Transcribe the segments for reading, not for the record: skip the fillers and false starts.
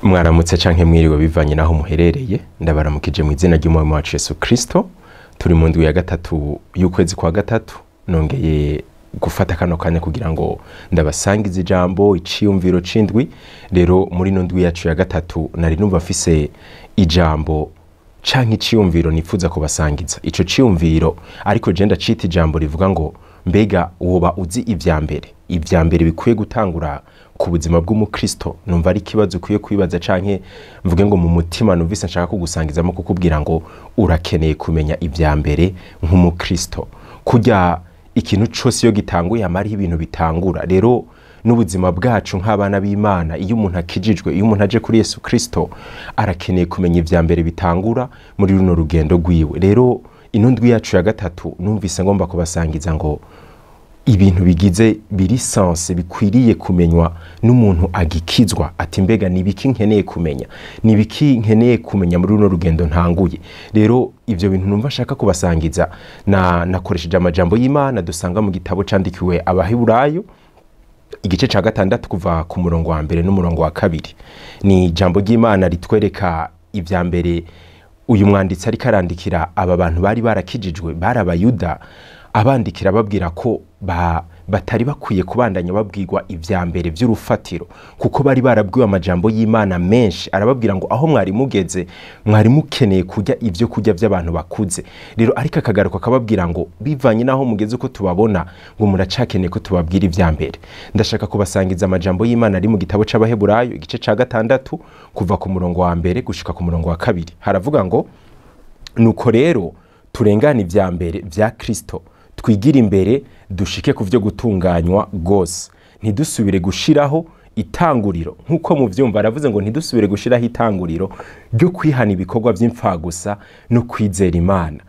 Mwaramutse canke mwiriwe bivanye naho muherereye, ndabaramukije mu izina ry'Umwami wacu Yesu Kristo. Turi mu ndwi ya gatatu y'ukwezi kwa gatatu, nongeye gufata kano kanya kugira ngo ndabasangize ijambo, iciyumviro c'indwi. Rero muri ino ndwi yacu ya gatatu nari numva mfise ijambo canke iciyumviro nifuza kubasangiza. Ico ciyumviro ariko je ndacita ijambo rivuga ngo mbega woba uzi ivya mbere, ivya mbere bikwiye gutangura ku buzima bw'umukristo. Numva ari ikibazo ukwiye kwibaza, canke mvuge ngo mu mutima numvise nshaka kugusangizamo kukubwira ngo urakeneye kumenya ivya mbere nk'umukristo. Kurya ikintu cose iyo gitanguye hama hariho ibintu bitangura. Rero n'ubuzima bwacu nk'abana b'Imana, iyo umuntu akijijwe, iyo umuntu aje kuri Yesu Kristo, arakeneye kumenya ivya mbere bitangura muri runo rugendo rwiwe. Rero ino ndwi yacu ya gatatu numvise ngomba kubasangiza ngo ibintu bigize biri sense bikwiriye kumenywa n'umuntu agikizwa. Ati mbega ni ibiki nkeneye kumenya, ni ibiki nkeneye kumenya muri runo rugendo ntanguye. Rero ivyo bintu numva nshaka kubasangiza nakoresheje amajambo y'Imana dusanga mu gitabo candikiwe Abaheburayo igice ca gatandatu kuva ku murongo wa mbere n'umurongo wa kabiri. Ni ijambo ry'Imana ritwereka ivya mbere uyu mwanditsi ariko arandikira aba bantu bari barakijijwe, bari abayuda, abandikira babwira ko batari bakwiye kubandanya babwirwa ivya mbere vy'urufatiro, kuko bari barabwiwe amajambo y'Imana menshi. Arababwira ngo aho mwari mugeze mwari mukeneye kurya ivyo kurya vy'abantu bakuze. Rero ariko akagaruka akababwira ngo bivanye naho mugeze uko tubabona, ngo muracakeneye ko tubabwira ivya mbere. Ndashaka kubasangiza amajambo y'Imana ari mu gitabo c'Abaheburayo igice ca gatandatu kuva ku murongo wa mbere gushika ku murongo wa kabiri. Haravuga ngo nuko rero turengane ivya mbere vya Kristo, twigira imbere dushike ku vyo gutunganywa gose, ntidusubire gushiraho itanguriro. Nkuko muvyumva aravuze ngo ntidusubire gushiraho itanguriro ryo kwihana ibikorwa vy'imfagusa no kwizera Imana,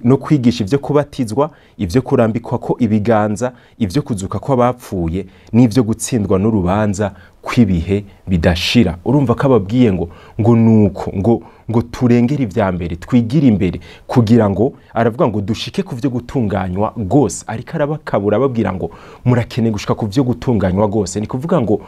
no kwigisha ivyo kubatizwa, ivyo kurambikwa ko ibiganza, ivyo kuzuka kw'abapfuye n'ivyo gutsindwa n'urubanza kw'ibihe bidashira. Urumva ko ababwiye ngo nuko ngo turengere ivya mbere, twigire imbere kugira ngo, aravuga ngo dushike ku vyo gutunganywa gose. Ariko arabakabura ababwira ngo murakeneye gushika ku vyo gutunganywa gose. Ni kuvuga ngo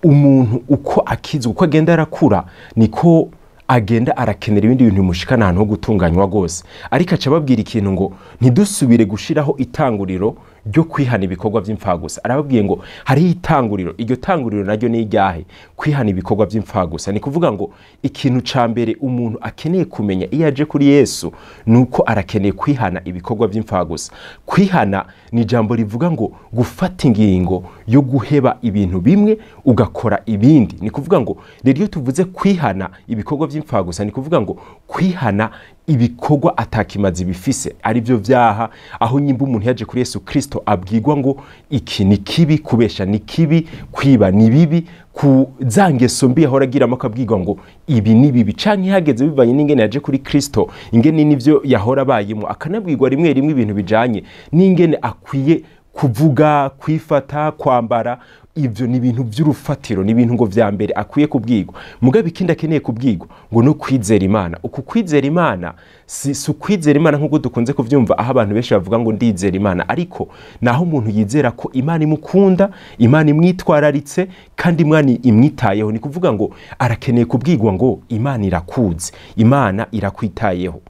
umuntu uko akizwa, uko agenda arakura, niko agenda arakenera ibindi bintu bimushikana ahantu ho gutunganywa gose. Ariko aca ababwira ikintu ngo ntidusubire gushiraho itanguriro ryo kwihana ibikorwa vy'imfagusa. Arababwiye ngo hariho itanguriro, iryo tanguriro naryo ni iryahe? Kwihana ibikorwa vy'imfagusa. Ni kuvuga ngo ikintu ca mbere umuntu akeneye kumenya iyo aje kuri Yesu nuko arakeneye kwihana ibikorwa vy'imfagusa. Kwihana ni ijambo rivuga ngo gufata ingingo yo guheba ibintu bimwe ugakora ibindi. Ni kuvuga ngo rero iyo tuvuze kwihana ibikorwa vy'imfagusa, ni kuvuga ngo kwihana ibikorwa atakimazi bifise, ari byo vyaha. Aho nyimba umuntu yaje kuri Yesu Kristo abwirwa ngo iki ni kibi, kubesha ni kibi, kwiba ni bibi, ku zangeso mbi ahora agiramo akabwirwa ngo ibi ni bibi, canke hageze bivanye n'ingene yaje kuri Kristo, ingene nivyo yahora abayemo, akanabwirwa rimwe rimwe ibintu bijanye n'ingene akwiye kuvuga, kwifata, kwambara. Ivyo ni ibintu vy'urufatiro, ni ibintu ngo vya mbere akwiye kubwirwa. Mugabe ikindi akeneye kubwirwa ngo no kwizera Imana. Uku kwizera Imana si ukwizera Imana nkuko dukunze kuvyumva, aho abantu benshi bavuga ngo ndizera Imana, ariko naho umuntu yizera ko Imana imukunda, Imana imwitwararitse kandi Imana imwitayeho. Ni kuvuga ngo arakeneye kubwirwa ngo Imana irakuzi, Imana irakwitayeho.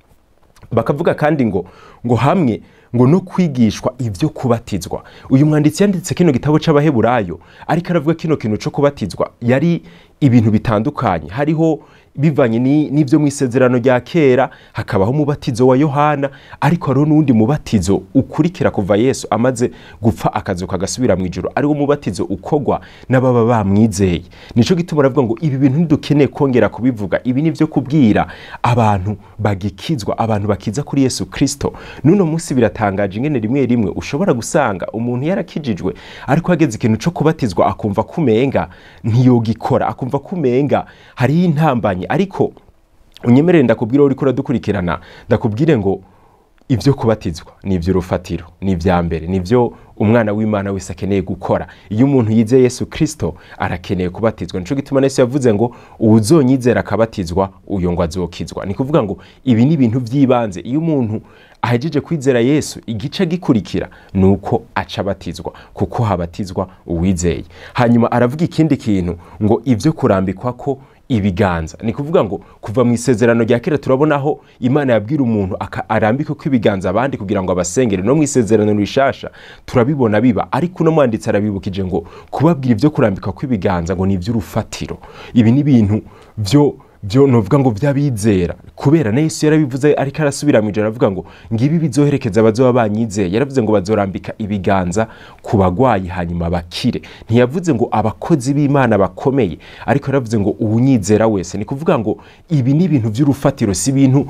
Bakavuga kandi ngo hamwe ngo no kwigishwa ivyo kubatizwa. Uyu mwanditsi yanditse kino gitabo c'Abaheburayo ariko aravuga kino kintu co kubatizwa yari ibintu bitandukanye. Hariho bivanye n'ivyo mu isezerano rya kera, hakabaho umubatizo wa Yohana, ariko hariho n'uwundi mubatizo ukurikira kuva Yesu amaze gupfa akazuka agasubira mu ijuru, ariwo mubatizo ukogwa n'ababa bamwizeye. Nico gituma aravuga ngo ibi bintu ntidukeneye kongera kubivuga, ibi ni vyo kubwira abantu bagikizwa, abantu bakiza kuri Yesu Kristo. Nuno munsi biratangaje ingene rimwe rimwe ushobora gusanga umuntu yarakijijwe ariko hageze ikintu co kubatizwa akumva kumenga ntiyogikora, akumva kumenga hariho intambanye. Ariko unyemerere ndakubwira, uriko uradukurikirana, ndakubwire ngo ivyo kubatizwa ni ivy'urufatiro, ni ivya mbere, ni ivyo umwana w'Imana wese akeneye gukora. Iyo umuntu yizeye Yesu Kristo arakeneye kubatizwa. Nico gituma Yesu yavuze ngo uwuzonyizera akabatizwa uyo ngo azokizwa. Ni kuvuga ngo ibi ni ibintu vy'ibanze. Iyo umuntu ahejeje kwizera Yesu, igice gikurikira nuko aca abatizwa, kuko habatizwa uwizeye. Hanyuma aravuga ikindi kintu ngo ivyo kurambikwa ko ibiganza. Ni kuvuga ngo kuva mu isezerano rya kera turabona aho Imana yabwira umuntu arambike ko ibiganza abandi kugira ngo abasengere. No mu isezerano rishasha turabibona biba, ariko uno mwanditsi arabibukije ngo kubabwira ivyo kurambika ko ibiganza ngo ni ivy'urufatiro. Ibi ni ibintu vyo novuga ngo vy'abizera, kubera na Yesu yarabivuze ariko arasubira mu ijuru aravuga ngo ngibi bizoherekeza abazoba banyizeye. Yaravuze ngo bazorambika ibiganza ku bagwayi hanyuma bakire. Ntiyavuze ngo abakozi b'Imana bakomeye, ariko yaravuze ngo uwunyizera wese. Ni kuvuga ngo ibi ni ibintu vy'urufatiro, si ibintu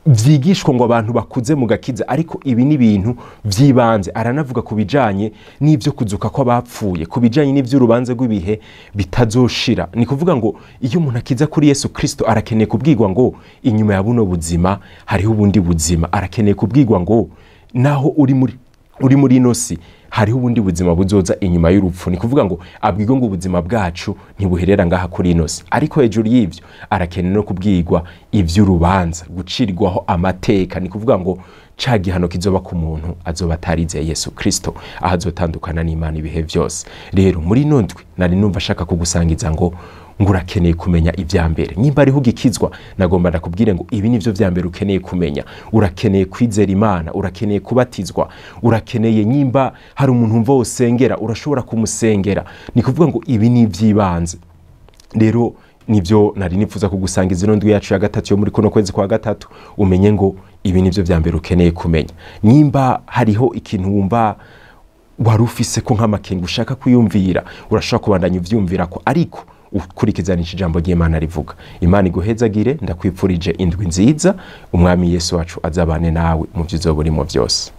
vyigishwa ngo abantu bakuze mu gakiza, ariko ibi ni ibintu vy'ibanze. Aranavuga ku bijanye n'ivyo kuzuka kw'abapfuye, ku bijanye n'ivy'urubanza rw'ibihe bitazoshira. Ni kuvuga ngo iyo umuntu akiza kuri Yesu Kristo arakeneye kubwirwa ngo inyuma ya buno buzima hariho ubundi buzima. Arakeneye kubwirwa ngo naho uri muri ino si hariho ubundi buzima buzoza inyuma y'urupfu. Ni kuvuga ngo abwirwe ngo ubuzima bwacu ntibuherera ngaha kuri ino si. Ariko hejuru y'ivyo arakeneye no kubwirwa ivy'urubanza, gucirwaho amateka. Ni kuvuga ngo ca gihano kizoba ku muntu azoba atarizeye Yesu Kristo, aho azotandukana n'Imana ibihe vyose. Rero muri ino ndwi nari numva ashaka kugusangiza ngo urakeneye kumenya ivya mbere. Nimba ariho ugikizwa, nagomba ndakubwire ngo ibi nivyo vya mbere ukeneye kumenya. Urakeneye kwizera Imana, urakeneye kubatizwa, urakeneye nyimba hari umuntu umva wosengera, urashobora kumusengera. Ni kuvuga ngo ibi ni ivy'ibanze. Rero nivyo nari nifuza kugusangiza ino ndwi yacu ya gatatu yo muri kuno kwezi kwa gatatu, umenye ngo ibi nivyo vya mbere ukeneye kumenya. Nimba hariho ikintu wumva wari ufise ko nk'amakenga ushaka kwiyumvira, urashobora kubandanya uvyumvira ko, ariko ukurikizanisha ijambo ry'Imana rivuga. Imana iguhezagire, ndakwipfurije indwi nziza. Umwami Yesu wacu azabane nawe mu vyo uzoba urimo vyose.